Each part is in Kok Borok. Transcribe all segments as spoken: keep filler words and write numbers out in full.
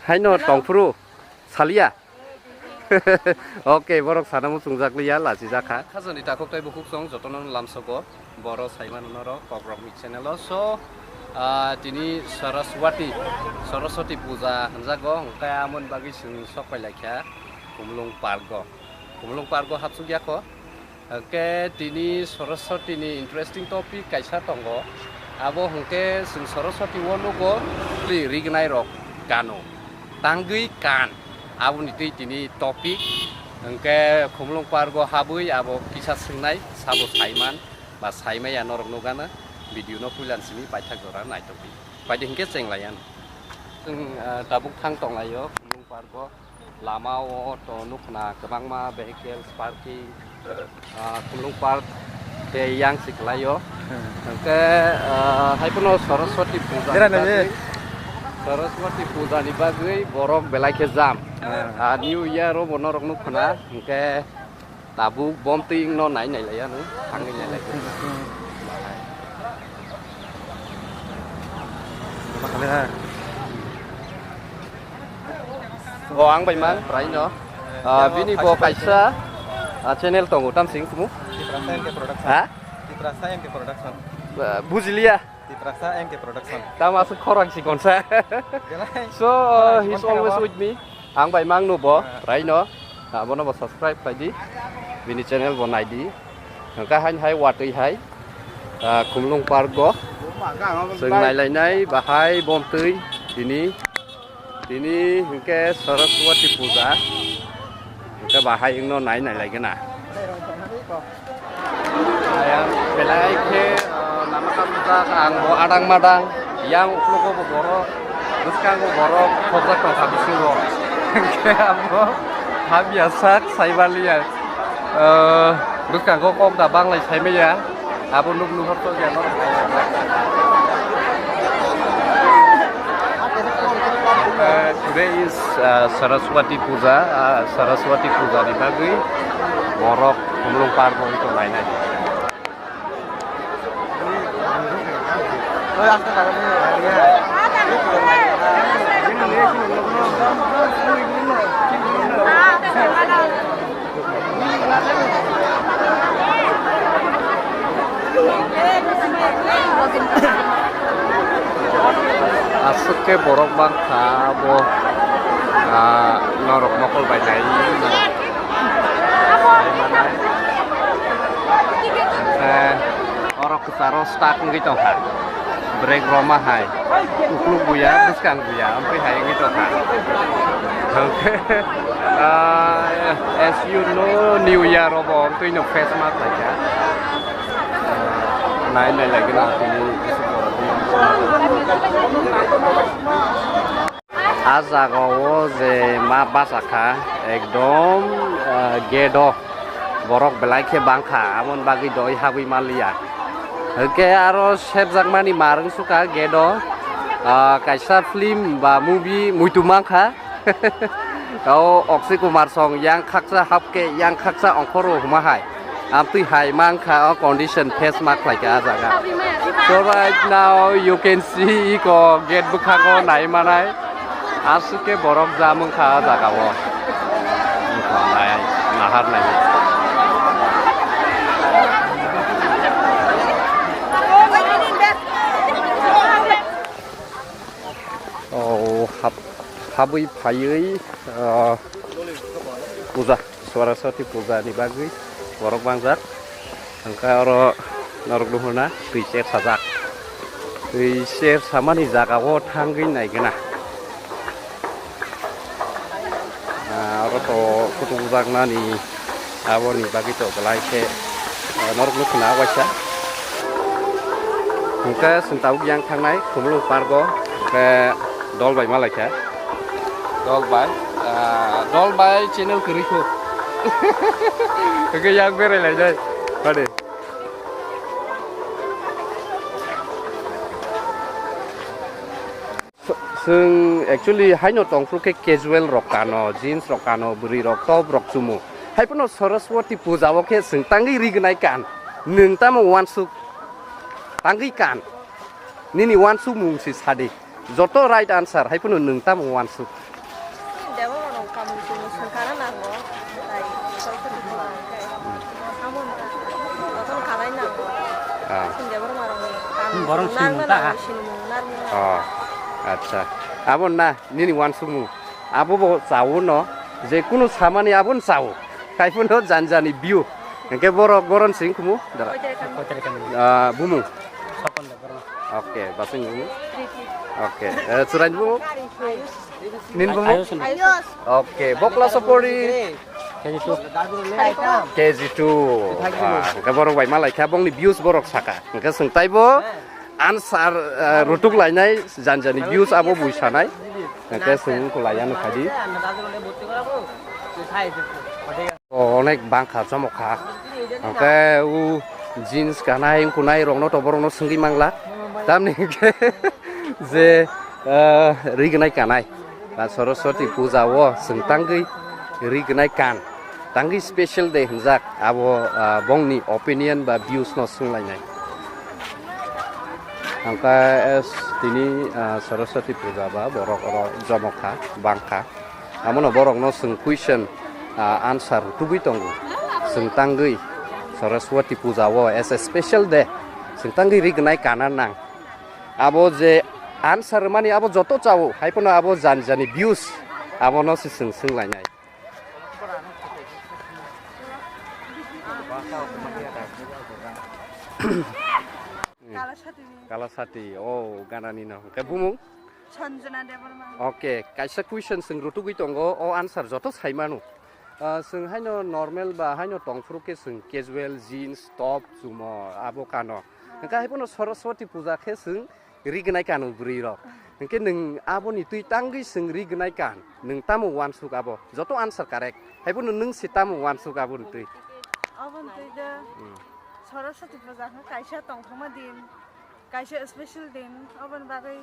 Haino tongphuru saliya. Okay, borok sana muchungjak liya, lachijak kha. Khajani takhuk tei bukhuk song jotono lamsogo. Boro saimano norok Kokrokni channel o. So, ah, tini Saraswati, Saraswati puja hwnjago, hwnkhe amoni bagwi chwng sok pai laikha Khumulwng Park o. Khumulwng Park o hapsuk yakho. Hwnkhe tini Saraswati ni interesting topic kaisa tongo. Abo hwnkhe chwng Saraswati o nugo, twi rignai rok kano. Tangwi kan. Aboni twi tini topic. Hwnkhe Khumulwng Park o habwi abo kisa swngnai sabo saiman. Ba saimaya norok nukgana video no puilan simi paithak jora naitokdi. Paidi hinkhe chenglayan. Chwng, ah, tabuk thang tonglaio Khumulwng Park o. Lama o auto nukna kwbangma vehicles parking, ah, Khumulwng Park tei yang si kwlaio. Hwnkhe, ah, haiphano Saraswati puja ni bagwi, Saraswati puja ni bagwi borok belai khe jam. Ah, New Year o bo norok nukna hwnkhe. Tabuk bom twi wngno nai nai lai ano, thangwi nai lai. O ang bai mang, prai no. Ah, bini bo kaisa, ah, channel tongo, tam sing kumu? Tiprasa M K Production. Ha? Tiprasa M K Production. Ah, bujiliya. Tiprasa M K Production. Tam aswk khorang si konsa. Belai. So, uh, he's always with me. Ang bai mang no bo, ah, prai no. Abono bo subscribe khlai di. Bini channel bo nai di. Hwnkhe hain hai watwi hai, ah, Khumulwng Park o. Chwng nai lai nai bahai bom twi tini. Tini hwnkhe Saraswati puja. Hwnkhe bahai wngno nai nai lai gana. Ayang belai khe, ah, namakha bujak ang bo adang madang, yang uklogo bo borok, bwskango borok khobjak tongkha bisingo. Hwnkhe abo hamya sak saibaliya, ah, bwskango kok da banglai saimaya, abo nuk nuhor tongya norok. Uh, today is, uh, Saraswati Puja. Uh, Saraswati Puja ni bagwi borok Khumulwng Park o wngtong lainai. Aswk khe borok bangkha abo, ah, norok mokol bai nai. Hwnkhe oro kwcharo stuck wngwi tongkha. Brake rwma hai. Ukluk buya, bwskang buya, amtwi hai wngwi tongkha. Hwnkhe, ah, as you know, New Year o bo amtwino face mask khlaikha. Ah, nai nai lai gana tini. A jaga o je ma bachakha, ekdom, ah, gate o borok belai khe bangkha, aboni bagwi doi habwi manliya. Hwnkhe aro sebjakmani mar wngsukha gate o, ah, kaisa film ba movie muitu mankha. O Akshay Kumar song yang khaksa hapkhe yang khaksa ongkhoro huma hai. Amtwi hai mankha o condition face ma khlaikha a jaga. So right now you can see iko gate bwkhango nai manai. Aswk khe borok jam wngkha a jaga o. Nahar nai. O hap-, habwi phaiwi, ah, puja, Saraswati puja ni bagwi borok bangjak. Hwnkhe oro norok nuhurna twi cher sajak. Twi cher samani jaga o thangwi naigwna. Ah, oro to photo bujaknani aboni bagwi to belai khe, ah, norok nukho na waisa. Hwnkhe chwng tabuk yang thangnai Khumulwng Park o, hwnkhe dol bai malaikha. Dol bai, ah, dol bai channel kwrwi kho. Hwnkhe yang berai lainai. Bade. Chwng actually haino tongphuru khe casual rok kano, jeans rok kano, bwrwi rok top rok chumu. Haiphano Saraswati puja o khe chwng tangwi rignai kan. Nwng tamo uansuk tangwi kan. Nini uansukmung si sadi. Joto right answer, haiphano nwng tamo uansuk. Borok sinimung ta ha. Oh, acha. Abo na nini wansukmung. Abo bo chawo no, je kunu samani abo no chawo. Kaiphano jani jani view. Hingke borok boron sing kumu. Dara. Koitari kami. Ah, bumung. Sopon da borok. Oke, basing bumung. Oke, eh, churain bumung. Nin bumung. Ayos. Oke, bokla sopori. K G two. K G two. Ah, hingke borok bai malai kha, bongni views borok saka. Hingke sung taibo answer, eh, rutuk lainai, jani jani views abo bui sanai. Hingke sung kulai ano khadi. O, onek bangkha, chomokha. Hingke o jeans kanai, wngkunai rokno to borokno swngwi mangla. Tamni hingke je, eh, rignai kanai. Ba Saraswati puja o chwng tangwi rignai kan. Tangwi special day hwnjak. Abo, ah, bongni opinion ba views no swnglainai. Hingke, eh, tini, ah, Saraswati puja ba borok oro chomokha, bangkha. Amono borokno chwng question, ah, answer tubui tongo. Chwng tangwi Saraswati puja o as a special day. Chwng tangwi rignai kana nang. Abo je answer mani abo joto chawo, hai phano abo jani jani views. Abono se chwng swnglainai. Kalasati ni. Kalasati, oh, ganani no. Hingke bumung? Sanjana Debbarma. Oke, kaisa question chwng rutugwi tongo, o answer joto sai mano. Ah, chwng haino normal ba haino tongphuru khe chwng casual jeans, top, chumo abo kano. Hingke hai phano Saraswati puja khe chwng rignai kano bwrwi rok. Hingke nwng aboni twi tangwi chwng rignai kan, nwng tamo wansuk abo? Joto answer correct. Hai phano nwng se tamo wansuk aboni twi? Aboni twi de Hmm. Saraswati puja khe kaisa tongthokma din, kaisa special din, aboni bagwi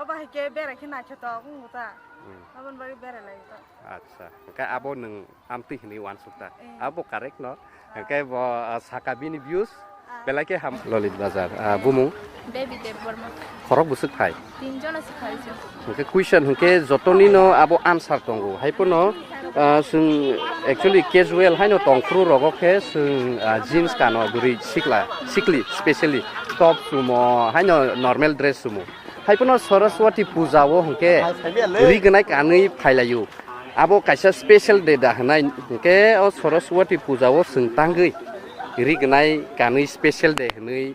Obo hai khe berai khe naithotok wngbo ta. Hmm. Aboni bagwi berai lai ta. Acha, hwnkhe abo nwng amtwi hwnwi uansuk ta? Eh. Abo correct no. Ah. Hwnkhe bo, ah, saka bini views. Ah. Belai khe ham. Lolit Bazar, ah, bumung? Baby Debbarma. Khorok bwswk phai? Tin jona se phai se. Hwnkhe question hwnkhe jotoni no abo answer tongo. Hai phano, ah, chwng actually casual haino tongphuru rogo khe chwng, ah, jeans kano bwrwi sikla, sikli specially top chumo haino normal dress chumo. Hai phano Saraswati puja o hwnkhe rignai kanwi phailaio. Abo kaisa special day da hwnai hwnkhe o Saraswati puja o chwng tangwi rignai kanwi special day hwnwi,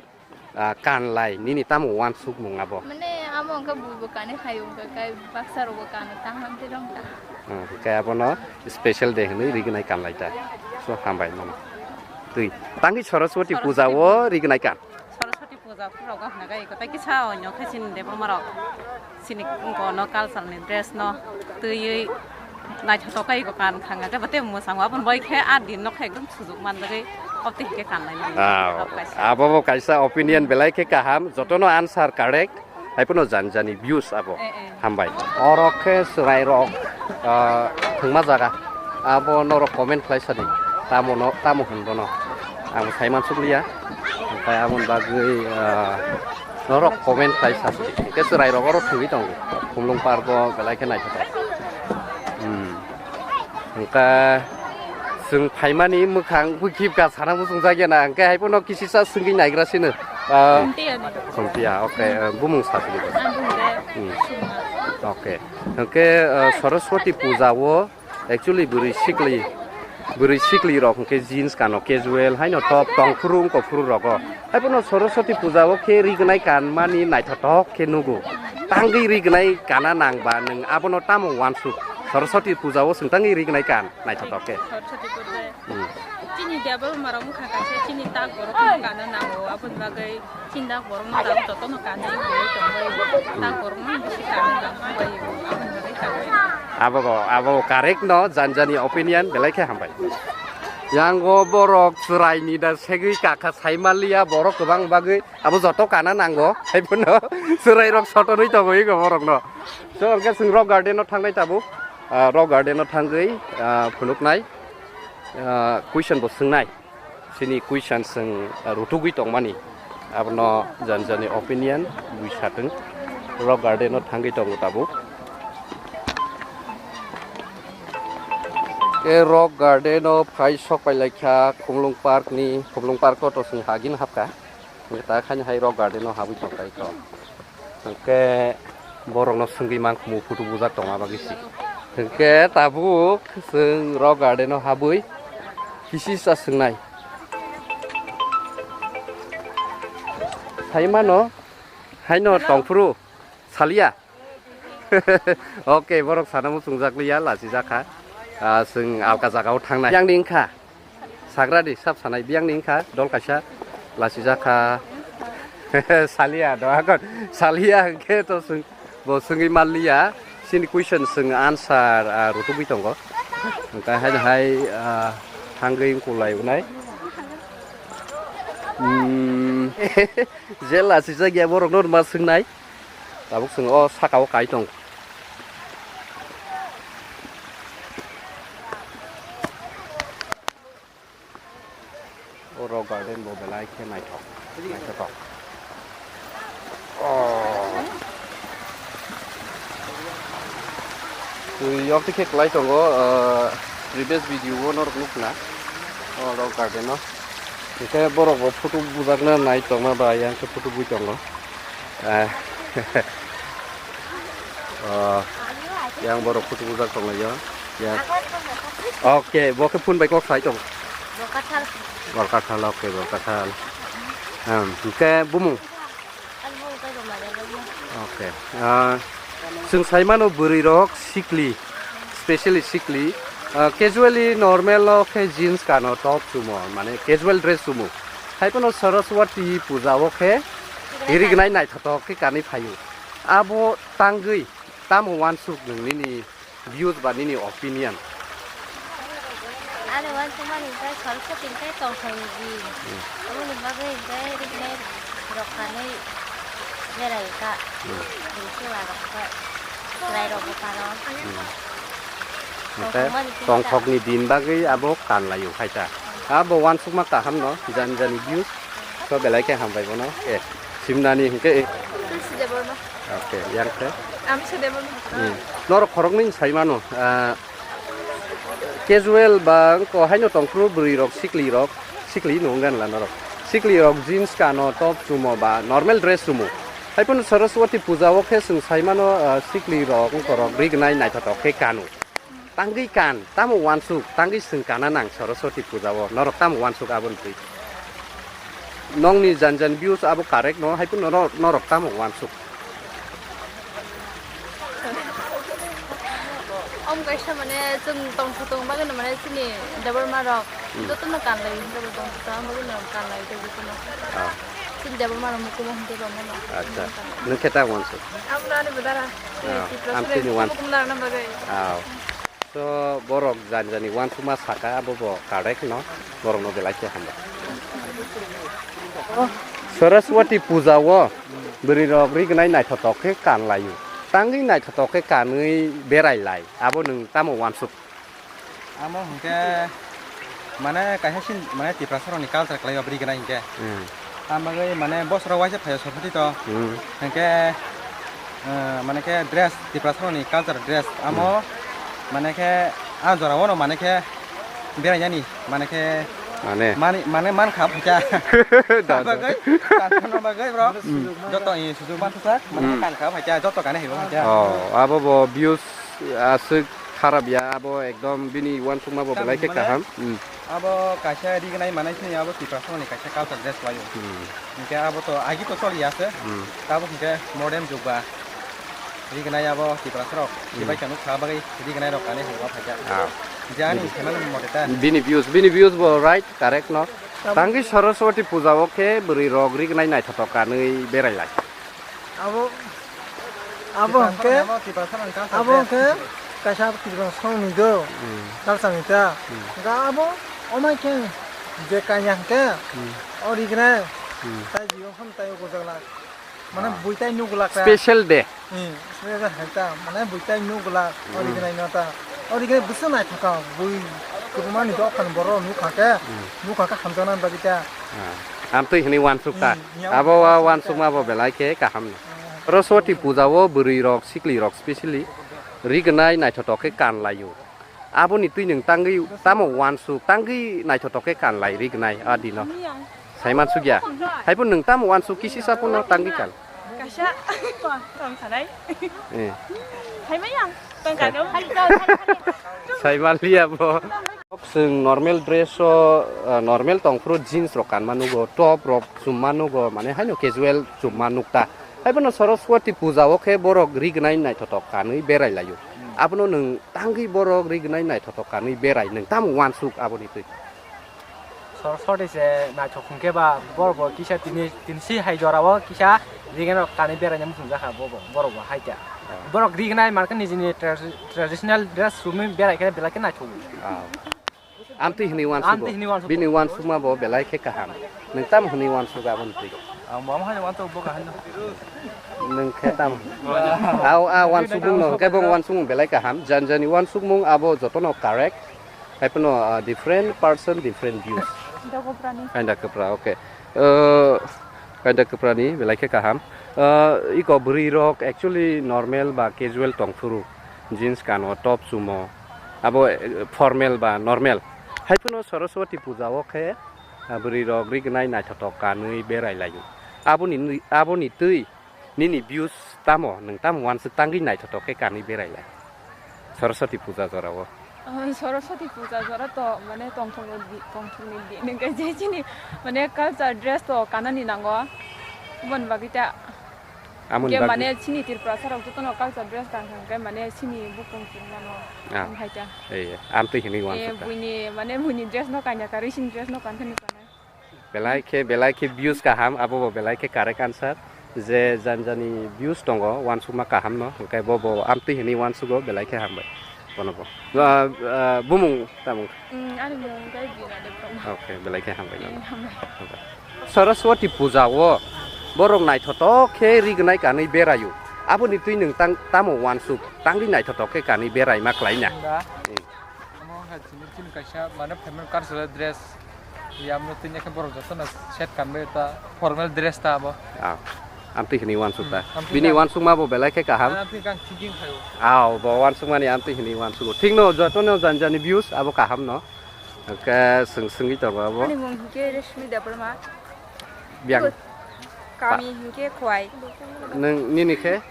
ah, kanlai nini tamo uansukmung abo? Mane amo hwnkhe buibo kanwi phaio hwnkhe kai baksa rokbo kano tang hamtwi rong ta. Ah, hwnkhe abono special day hwnwi rignai kanlai ta. So hambai mano. Twi tangwi Saraswati puja o rignai kan. Saraswati puja phuru rok hwna gai kotai kisa onyo khe chini Debbarma rok chini kono culture ni dress no twiwi naithotok kai ko kan khanga khe bate mwsang aboni bai khe a din no khe ekdom sujuk man bagwi opti khe kan lai mani. Ah, rok kaisa. Abo bo kaisa opinion belai khe kaham, jotono answer correct. Hai phano jani jani views abo. Eh, eh. Hambai. Oro khe chwrai rok, ah, thwngma jaga. Abo norok comment khlai sadi. Tamo no, tamo hwn bono. Ang sai mansuk liya. Omohai aboni bagwi, ah, norok comment khlai sadi. Khe chwrai rok oro thwngwi tongo. Khumlung park o belai khe naithotok. Hmm. Hwnkhe chwng phaimani mwkhang bukhibka sana muchungjak ya na, hwnkhe hai phano kisisa swngwi naigra sino. Ah, Khumtiya ni. Khumtiya, okay, ah, bumung sa sini. Ang bumung de Hmm. Suma. Okay. Hwnkhe, ah, Saraswati puja o actually bwrwi sikli, bwrwi sikli rok hwnkhe jeans kano casual, haino top tongphuru wngkophuru rogo. Hai phano Saraswati puja o khe rignai kanmani naithotok khe nugo. Tangwi rignai kana nangba nwng abono tamo uansuk? Saraswati puja o chwng tangwi rignai kan naithotok khe. Saraswati puja. Hmm. Chini Debbarma rok wngkha kaisa chini tak borok no kana nango, aboni bagwi chini tak borok no jotono kanwi tongwi tongbai. Tak borok no bisi kana nangbai, aboni bagwi kanwi. Abo bo, abo bo correct no, jani jani opinion belai khe hambai. Yango borok chwrai ni da segwi kakha sai manliya borok kwbang bagwi. Abo joto kana nango, hai phano chwrai rok sotonwi tongo ego borok no. So, hwnkhe chwng Rock Garden o thangnai tabuk. Ah, Rock Garden o thangwi, ah, phunuknai, ah, question bo swngnai. Chini question chwng, ah, rutugwi tongmani. Abono jani jani opinion bui satwng. Rock Garden o thangwi tongo tabuk. Khe Rock Garden o phai sok pai lai kha Khumlung Park ni, Khumlung Park o to chwng hagin hapkha. Ta khaini hai rock garden o habwi tongkha ito. Hwnkhe borokno swngwi mankhumu photo bujak tongma bagwi si. Hwnkhe tabuk chwng rock garden o habwi kisisa swngnai. Hai mano, haino tongphuru saliya. Okay, borok sana muchungjak liya, lachijak kha. Ah, chwng alka jagao thangnai. Biyangni wngkha. Sagradi sab sanai, biyangni wngkha dol kaisa lachijak kha. Saliya do akon. Saliya hwnkhe to chwng bo swngwi manliya. Chini question chwng answer, ah, rutugwi tongo. Hwnkhe haino hai, ah, thangwi wngkulai wnai. Hmm. Je lachijak ya borokno ma swngnai. Tabuk chwng o saka o kai tong. O rock garden bo belai khe naithok, naithotok. Oh. Twi yok tikhe kwlai tongo, ah, previous video o norok nukna. O rock garden o. Hwnkhe borok bo photo bujakna nai tongma ba yang khe photo bui tongo. Eh. Oh, yang borok photo bujak tonglaio. Ya. Okay, bo khe phone bai kok sai tong. Bo kathal. Bo kathal, okay, bo kathal. Hmm, hwnkhe bumung. Ani bo kai bo mare lo. Okay. Ah, chwng sai mano bwrwi rok sikli, specially sikli. Ah, casually normal o khe jeans kano, top chumo, mane casual dress chumo. Hai phano Saraswati puja o khe rignai naithotok khe kanwi phaio. Abo tangwi tamo uansuk nwng nini views ba nini opinion? Ani uansukmani hwnkhe Saraswati hwnkhe tongthokni din. Hmm. Aboni bagwi hwnkhe rignai rok kanwi berai kha. Hmm. Bwrwi chwla rok khe chwrai rok bwkha rok. Hmm. Hwnkhe tongthokmani din ta. Tongthokni din bagwi abo kanlaio hai ta. Abo uansukma kaham no, jani jani views. So belai khe hambai bono. Eh, simnani hwnkhe, eh. Tulsi Debbarma. Okay, yang khe? Ami se Debbarma. Hmm. Norok khoroknwi sai mano, ah, casual ba wngkha haino tongphuru bwrwi rok, sikli rok, sikli no wngya nla norok. Sikli rok jeans kano, top chumo ba normal dress chumo. Hai phano Saraswati puja o khe chwng sai mano, ah, sikli rok wngkha rok rignai naithotok khe kano. Tangwi kan, tamo uansuk, tangwi chwng kana nang Saraswati puja o, norok tamo uansuk aboni twi. Nokni jan jan views abo correct no, hai phano norok, norok tamo uansuk. Om kaisa mane chwng tongthok tong bagwi no mane chini Debbarma rok Hmm. jotono kanlai, joto tongthok tong bagwi no kanlai tei jotono. Ah. Chini Debbarma rok mukumo hwnkhe rwmano. Acha. Nwng khe tamo uansuk? Abo no ani bwdara. Ah, Tipra amtwini side uansuk. Mukum narwkna bagwi. Ah. So, borok jani jani uansukma saka, abo bo correct no, borokno belai khe hambai. Saraswati puja o bwrwi rok rignai naithotok khe kanlaio. Tangwi naithotok khe kanwi berai lai, abo nwng tamo uansuk? Amo hwnkhe mane kaisa sin, mane Tiprasa rokni culture kwlai o bwrwi gwnai hwnkhe. Hmm. Ang bagwi mane bosoro waisa phaio Saraswati to. Hmm. Hwnkhe, eh, mane khe dress, Tiprasa rokni culture dress. Amo Hmm. mane khe a jora o no mane khe berainani mane khe Mane? mani, mane man kha phaikha. Da, da. Bagwi, kanthano bagwi bro. Hmm. Joto, eh, sujuk man thwkha, mane Hmm. kan kha phaikha, joto kane haibo phaikha. Oh, abo bo views aswk kharap ya, abo ekdom bini uansukma bo Tam belai khe mane kaham. Hmm. Abo kaisa rignai manai sini abo Tiprasa ni kaisa culture dress laio. Hmm. Hingke abo to agi to choli ase. Hmm. Tabo hingke modern jug ba rignai abo Tiprasa rok Hmm. sibai kanu kha bagwi rignai rok kani haiba phaikha. Ah. Jani Bini, khemani mote ta. Bini views, bini views bo right, correct no. Tamo. Tangwi Saraswati puja o khe bwrwi rok rignai naithotok kanwi berai lai. Abo, abo Tiprasa hwnkhe, rok, Tiprasa rok culture abo dress. Hwnkhe kaisa Tiprasa rokni do, Hmm. culture ni ta. Hmm. Hwnkhe abo omai khe je kanya hwnkhe, Hmm. o rignai, Hmm. tai jibo phano tai o gojak lai. Mane Ah. bui tai nuk glak ta. Special day. Hmm, special hai ta. Mane bui tai nuk glak, o Hmm. rignai no ta. O rignai bwswk naithok kha, bui kubuma ni dophani borok nuk kha khe, Hmm. nuk kha khe hamjaknai bagwi ta. Ah. Amtwi hwnwi uansuk ta. Hmm, ya Abo wa uansuk ta. Uansukma bo belai khe kaham no. Hmm. Saraswati puja o bwrwi rok, sikli rok specially rignai naithotok khe kan laio. Aboni twi nwng tangwi tamo uansuk, tangwi naithotok khe kan lai rignai a dino. Ani ang. Saiman sugya. Haibo nwng tamo wansuk kisi sa puno tangwi kal. Kaisa. Tong sanai. Eh. Hai mai yang. Tong kano. Saiman liya bo. Chwng normal dress o, ah, normal tongphuru jeans rok kanma nugo, top rok chumma nugo, mane haino casual chumma nukta. Haibono Saraswati puja o khe borok rignai naithotok kanwi berai laio. Abono nwng tangwi borok rignai naithotok kanwi berai nwng tamo wansuk aboni twi? Soroswati se naithok hwnkhe ba borok bo kisa tini, tini si hai jora o kisa rignai rok kanwi beraina muchung jakha bo, bo, borok bo hai kha. Borok rignai mankhe nijini tra-, traditional dress chumwi berai khe belai khe naithok. Ah. Amtwi hwnwi wansuk. Amtwi hwnwi wansuk. Bini wansukma bo belai khe kaham. Nwng tamo hwnwi wansuk aboni twi? Ang bo ama hai wansuk bo kaham no. Nwng khe tamo. Au, a wansukmung no hwnkhe bo wansukmung belai kaham. Jan jani wansukmung abo jotono correct. Haiphano, ah, different person, different views. Dogoprani. Kainda kwpra, okay. Uh, kainda kwprani belai khe kaham. Uh, iko bwrwi rok actually normal ba casual tongphuru. Jeans kano, top chumo. Abo, eh, formal ba normal. Haiphano Saraswati puja o khe, ah, bwrwi rok rignai naithotok kanwi berai laio. Aboni, aboni twi nini views tamo, nwng tamo wansuk tangwi naithotok khe kanwi berai lai? Saraswati puja jora o. Ah, Saraswati puja jora to mane tongthokni di, tongthokni di nungkhe je chini mane culture dress to kanani nango. Aboni bagwi ta Amoni Hwnkhe bagwi mane chini Tripurasa rok jotono culture dress kan kha, hwnkhe mane chini bukung chwng mano. Ah. Wng hai ta. Ei, amtwi hwnwi Eh, wansuk ta. Buini, mane buini dress no kanya karwi chini dress no kan thani sanai. Belai khe, belai khe views kaham, abo bo belai khe correct answer. Je jan jani views tongo, wansukma kaham no, hwnkhe bo bo amtwi hwnwi wansugo, belai khe hambai. Bono bo. Ah, ah, bumung tamo? Mm, ani mung khe Bina Debbarma. Okay, belai khe hambai no. Eh, hambai. Hambai. Saraswati puja o borok naithotok khe rignai kanwi beraio. Aboni twi nwng tang-, tamo wansuk tangwi naithotok khe kanwi beraima klaina? Nga. Hmm. Omo wngkha chini, chini kaisa mane formal cultural dress. Yamno tini khe borok jotono set kanbai ta formal dress ta abo. Ah, amtwi hwnwi wansuk ta. Hmm, amtwi Bini ta. Wansukma bo belai khe kaham. Ah, amtwi kang thinking khaio. Ah, bo wansukmani amtwi hwnwi wansugo. Thikno jotono jan jani views abo kaham no. Hwnkhe swng swngwi tongo abo. Ani mung hinkhe Reshmi Debbarma. Biyang. Kami hinkhe Khowai. Nwng nini khe?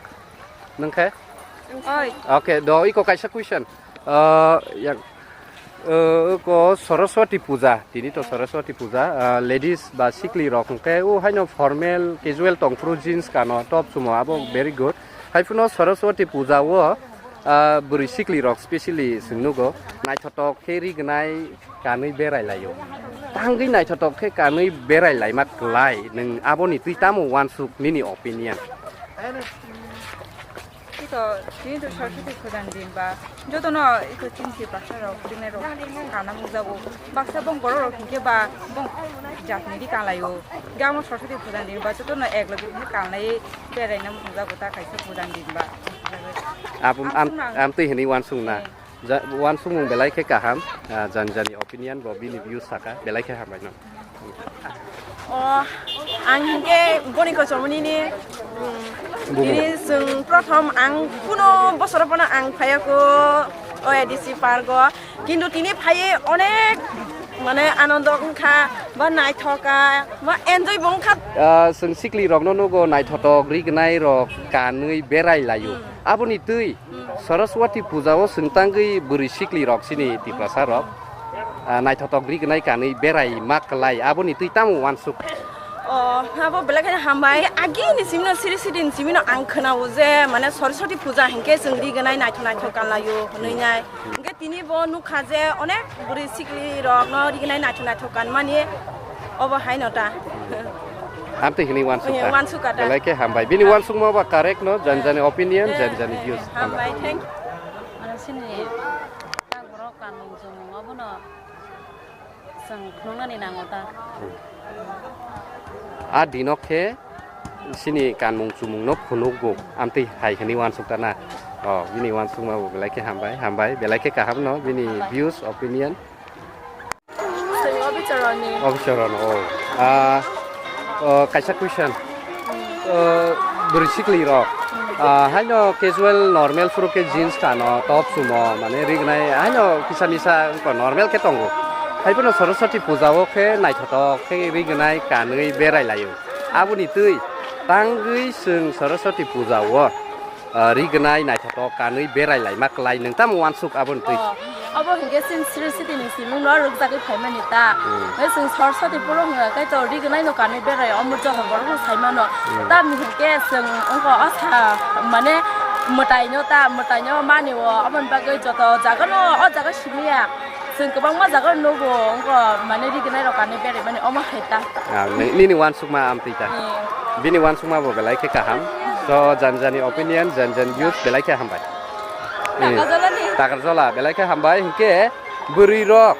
Nwng khe? Oi. Okay, do iko kaisa question. Ah, yang, ah, ko Saraswati puja, tini to Saraswati puja, ah, ladies ba sikli rok hwnkhe o haino formal, casual tongphuru jeans kano, top sumo abo very good. Haiphano Saraswati puja o, ah, bwrwi sikli rok specially swng nugo, naithotok khe rignai kanwi berai laio. Tangwi naithotok khe kanwi berai laima klai, nwng aboni twi tamo wansuk nini opinion? Iko, tini to Saraswati puja ni din ba, jotono iko chini Tiprasa rok, chini rok kana mungjago. Baksa bong borok rok hinkhe ba, bong jatni di kalaio. Gamo Saraswati puja ni din ba, jotono ek loge hinkhe kalnai beraina mungjago ta kaisa puja ni din ba. Abo am, Ang sung nang. Amtwi hwnwi wansung na. Eh. Ja, wansukmung belai khe kaham, ah, jani jani opinion bo bini views saka, belai khe hambai no. O, ang hinkhe boni kochomoni ni, mm, Bumo. Bini chwng prothom ang kuno bosoro phano ang phaiya ko O A D C park o, kintu tini phaiye onek mane anondo wngkha, ba naithoka, ba enjoy bo wngkha. Ah, chwng sikli rokno nugo naithotok rignai rok kanwi berai laio. Hmm. Aboni twi Hmm. Saraswati puja o chwng tangwi bwrwi sikli rok chini Tiprasa rok, ah, naithotok rignai kanwi berai ma klai, aboni twi tamo wansuk? O, abo belai kheno hambai. Agini simino, siri siri ni simino ang khwnao je, mane, Saraswati puja hinkhe chwng rignai naithok naithok kanlaio hwnwi nai. Hinkhe tini bo nukha je onek bwrwi sikli rokno rignai naithok naithok kanmani, obo haino ta. Amtwi hwnwi wansukha. Wansukha ta. Belai khe hambai. Bini wansukma ba correct no, jani jani opinion, jani jani views. Hambai, thank you. Ano sini tak borok kanmung chumung obono chwng phunuknani nango ta. A dino khe sini kanmung chumungno phunukgo, amtwi hai hwnwi wansukta na. O, bini wansukma bo belai khe hambai, hambai, belai khe kaham no, bini views, opinion. Sini Obichoroni. Obichoroni, o. Ah, o, kaisa question. O, bwrwi sikli rok. Ah, haino casual normal phuru khe jeans kano, top sumo, mane rignai, haino kisa misa wngkha normal khe tongo. Haiphano Saraswati puja o khe naithotok khe rignai kanwi berai laio. Aboni twi tangwi chwng Saraswati puja o, ah, rignai naithotok kanwi berai laima klai, nwng tamo uansuk aboni twi? Oh, abo hinkhe chwng Sri Siti ni siming no rwkjagwi phaimani ta. Hmm. Hwnkhe chwng Saraswati puro hwnkha khe to rignai no kanwi berai omo joto borok no saimano. Hmm. Tamni hinkhe chwng wngkha o sa mane mwtai no ta, mwtai no mani o, aboni bagwi joto jaga no o jaga simiya. Chwng kwbangma jaga nugo, wngkha mane rignai rok ani berai mani omo hai ta. Ah, ni-, nini uansukma amtwi ta. Hmm. Bini uansukma bo belai khe kaham. So, jani jani opinion, jani jani views belai khe hambai. Hmm. Takarjala ni. Takarjala, belai khe hambai. Hinkhe bwrwi rok,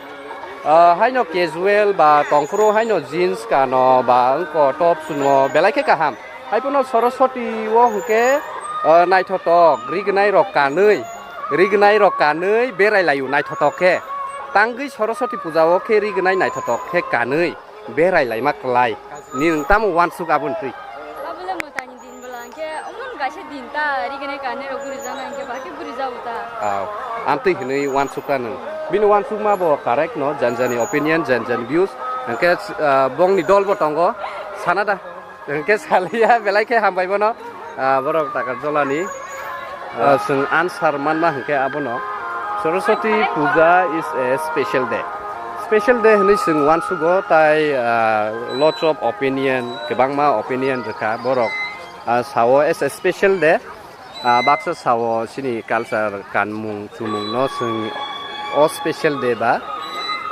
ah, haino casual ba tongphuru haino jeans kano ba wngkha top suno belai khe kaham. Haiphano Saraswati o hwnkhe, ah, naithotok, rignai rok kanwi, rignai rok kanwi berai laio naithotok khe. Tangwi Saraswati puja o khe rignai naithotok khe kanwi berai laima klai. Ni nwng tamo uansuk aboni twi? Abole mwtaini din bwla hwnkhe omo kaisa din ta rignai kanwi rok guri jana hwnkhe bahai khe guri jago ta. Ah, amtwi hinwi uansuk ta nwng. Bini uansukma bo correct no, jani jani opinion, jani jani views. Hwnkhe, ah, bongni dol bo tongo, sana da. Hwnkhe saliya belai khe hambai bono, ah, borok Takarjala ni, ah, chwng answer manma hwnkhe abono Saraswati puja is a special day. Special day hwnwi chwng uansugo tai, ah, lots of opinion, kwbangma opinion rwkha borok, ah, sao as a special day. Ah, baksa sao chini culture kanmung chumung no chwng o special day ba,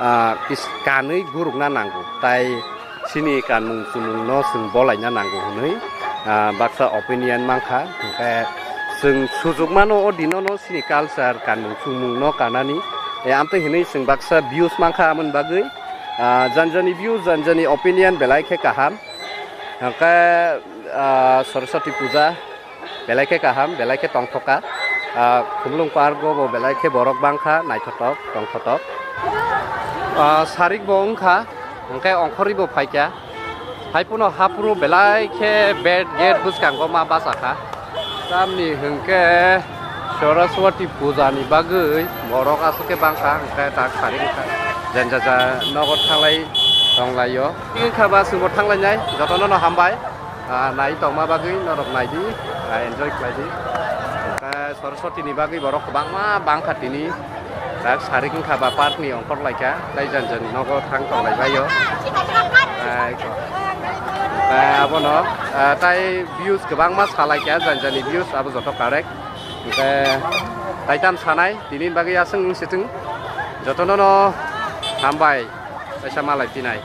ah, kis-, kanwi gurukna nango, tai chini kanmung chumung no chwng bolaina nango hwnwi, ah, baksa opinion mankha. Hwnkhe chwng sujukmano o dino no chini culture kanmung chumung no kanani, e, amtwi hwnwi chwng baksa views mankha, amoni bagwi, ah, jani jani views, jani jani opinion belai khe kaham. Hwnkhe, ah, Saraswati puja belai khe kaham, belai khe tongthokha. Ah, Khumulwng park o bo belai khe borok bangkha, naithotok, tongthotok. Ah, sarik bo wngkha, hwnkhe ongkhorwi bo phaikha. Haiphano haphuru belai khe bet gate bwskango ma bachakha. Tamni hwnkhe Saraswati puja ni bagwi borok aswk khe bangkha, hwnkhe tak sarik wngkha. Janja ja nogo thanglai tonglaio. Wngkha ba chwngbo thanglainai, jotono no hambai. Ah, nai tongma bagwi norok nai di, ah, enjoy khlai di. Hwnkhe Saraswati ni bagwi borok kwbangma bangkha tini. Tak sarik wngkha ba park ni ongkhor laikha, tai jani jani nogo thang tong lai baio. Ai ko. Hwnkhe abono, ah, tai views kwbangma sa laikha, jani jani views abo joto correct. Hwnkhe tai tam sanai, tini bagwi aswk wng sitwng. Jotono no hambai, kaisa malai pinai.